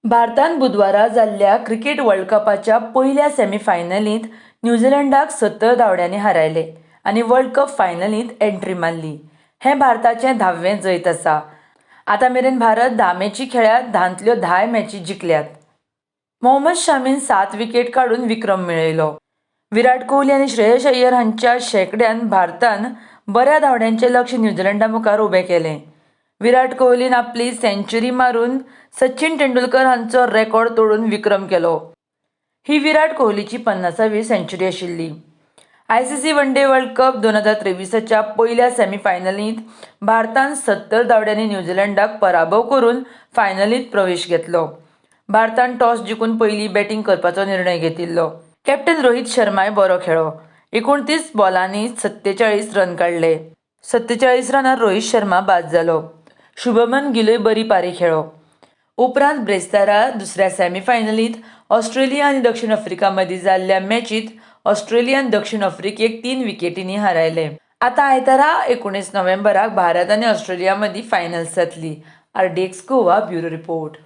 भारतान बुधवारा जाल्ल्या क्रिकेट वर्ल्ड कपाच्या पयल्या सेमीफायनलींत न्युझिलंडाक 70 धांवड्यांनी हारयले आनी वर्ल्ड कप फायनलींत एंट्री मारली. हें भारताचें 10वें जैत आसा. आतां मेरेन भारत 10 मॅची खेळ्ळ्यात, 10तल्यो 10 मॅची जिखल्यात. मोहम्मद शामीन 7 विकेट काडून विक्रम मेळयलो. विराट कोहली आनी श्रेयस अय्यर हांच्या शेंकड्यान भारतान बऱ्या धांवड्यांचें लक्ष्य न्युझिलंडा मुखार उबें केलें. विराट कोहलीन आपली सेंच्युरी मारून सचिन तेंडुलकर हांचो रेकॉर्ड तोडून विक्रम केलो. ही विराट कोहलीची 50वी सेंच्युरी आशिल्ली. ICC one day world cup 2023च्या पयल्या सेमीफायनलींत भारतान 70 धांवड्यांनी न्युझिलंडाक पराभव करून फायनलींत प्रवेश घेतलो. भारतान टॉस जिखून पयलीं बॅटींग करपाचो निर्णय घेतिल्लो. कॅप्टन रोहीत शर्माय बरो खेळ्ळो. 29 बॉलांनी 47 रन काडले. 47 रनार रोहीत शर्मा बाद जालो. शुभमन गिलूय बरी पारी खेळ्ळो. उपरांत ब्रेस्तारा दुसऱ्या सेमीफायनलींत ऑस्ट्रेलिया आनी दक्षिण आफ्रिका मदीं जाल्ल्या मॅचींत ऑस्ट्रेलियान दक्षिण आफ्रिकेक 3 विकेटींनी हारयले. आतां आयतारा 19 नोव्हेंबराक भारत आनी ऑस्ट्रेलिया मदीं फायनल्स जातली. RDX Goa bureau report.